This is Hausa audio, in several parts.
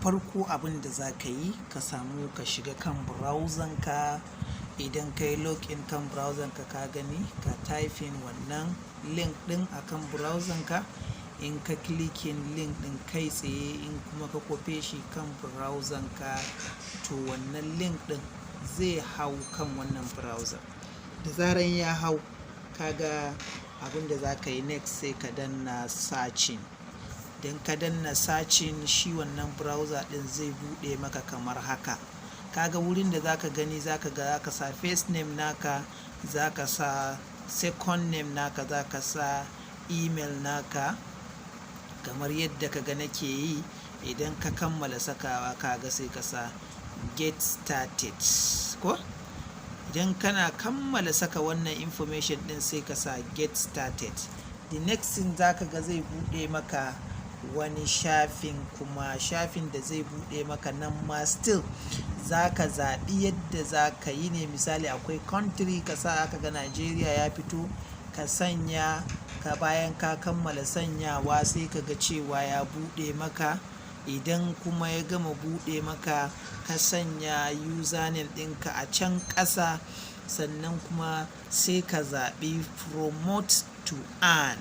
Farko abin da za ka yi, ka samu ka shiga kan browser ka. Idan ka yi login kan browser ka, ka gani, ka typing wannan link ɗin akan browser ka. In ka clicking link ɗin kai tsaye, in kuma ka kwafe shi kan browser ka, to wannan link ɗin zai hau kan wannan browser. Da zaran ya hau, kaga abin da za ka yi next, sai ka danna searching. Idan ka danna searching, shi wannan browser ɗin zai buɗe maka kamar haka. Kaga wurin da zaka gani, zaka ga zaka sa first name naka, zaka sa second name naka, zaka sa email naka kamar yadda ka ga nake yi. Idan ka kammala sakawa, kaga sai ka sa "get started", ko? Idan kana kammala saka wannan information ɗin, sai ka sa "get started". The next thing, zaka ga zai buɗe maka wani shafin kuma. Shafin da zai buɗe maka nan ma, still zaka zaɓi yadda za ka yi ne. Misali, akwai country, ka sa, aka ga Nigeria ya fito, ka sanya ka. Bayan ka kammala sanyawa, sai ka ga cewa ya buɗe maka. Idan kuma ya gama buɗe maka, ka sanya username ɗinka a can ƙasa, sannan kuma sai ka zaɓi "promote to earn".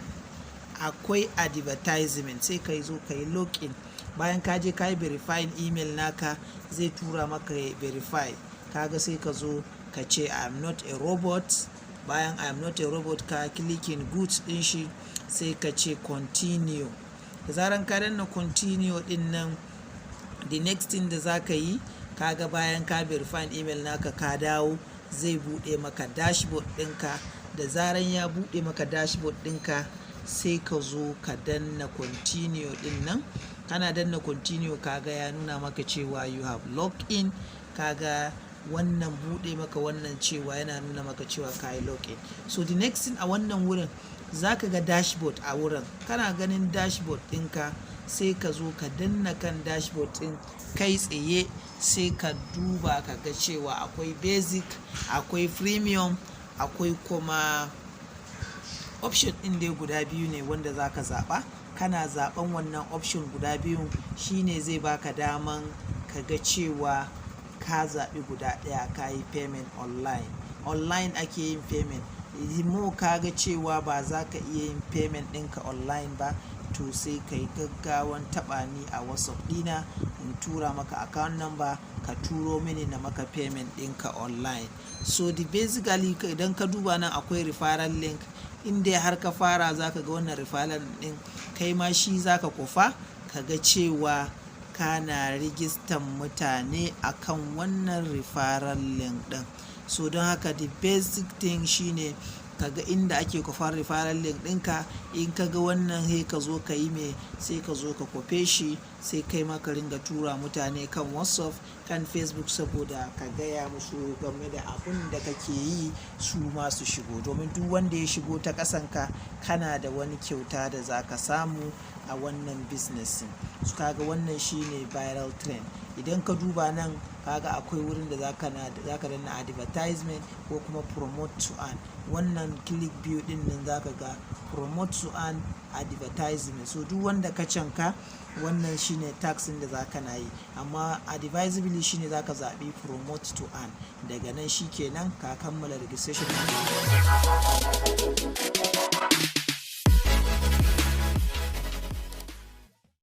Akwai advertisement, sai ka zo ka yi login. Bayan ka je ka yi verifying email naka, zai tura maka verify. Kaga sai ka zo ka ce "I am not a robot". Bayan "I am not a robot", ka clicking good ɗin shi, sai ka ce "continue". Da zaran ka danna "continue" ɗin nan, the next thing da za ka yi, kaga bayan ka verify email naka, ka dawo, zai buɗe maka dashboard ɗinka. Da zaran ya buɗe maka dashboard ɗinka, sai ka zo ka danna "continue" ɗin nan. Kana danna "continue", kaga ya nuna maka cewa you have logged in. Kaga wannan buɗe maka wannan cewa yana nuna maka cewa ka yi login. So the next thing, a wannan wurin za ka ga dashboard a wurin. Kana ganin dashboard ɗinka, sai ka zo ka danna kan dashboard ɗin kai tsaye, sai ka duba ka ga cewa akwai basic, akwai premium, akwai kuma option ɗin dai guda biyu ne wanda za ka zaɓa. Kana zaɓan wannan option guda biyun, shine zai baka daman ka ga cewa ka zaɓi guda ɗaya, ka yi payment online. Online ake yin payment. Mo ka ga cewa ba za ka iya yin payment ɗinka online ba, to sai ka yi gaggawan taɓa ni a WhatsApp ɗina, in tura maka account number, ka turo mini na maka payment ɗinka online. So the basically, idan ka duba nan, akwai referral link. In dai har ka fara, za ka ga wannan referral ɗin, kai ma shi za ka kufa, ka ga cewa kana rijistan mutane akan wannan referral link ɗin. So don haka, the basic thing shine ka ga inda ake kwafar referral link ɗinka. In ka ga wannan, sai ka zo ka yi mai, sai ka zo ka kwafe shi, sai kai ma ka ringa tura mutane kan WhatsApp, kan Facebook, saboda ka gaya musu game da abun da kake yi, su ma su shigo. Domin duk wanda ya shigo ta ƙasanka, kana da wani kyauta da za ka samu a wannan business ɗin. So kaga wannan shine Viral Trend. Idan ka duba nan, kaga akwai wurin da zaka danna advertisement ko kuma promote to earn. Wannan click biyu ɗin nan, zaka ga promote to earn, advertisement. So duk wanda ka canka, wannan shine task ɗin da zaka na yi. Amma advisably shine zaka zaɓi promote to earn. Daga nan shikenan, ka kammala registration.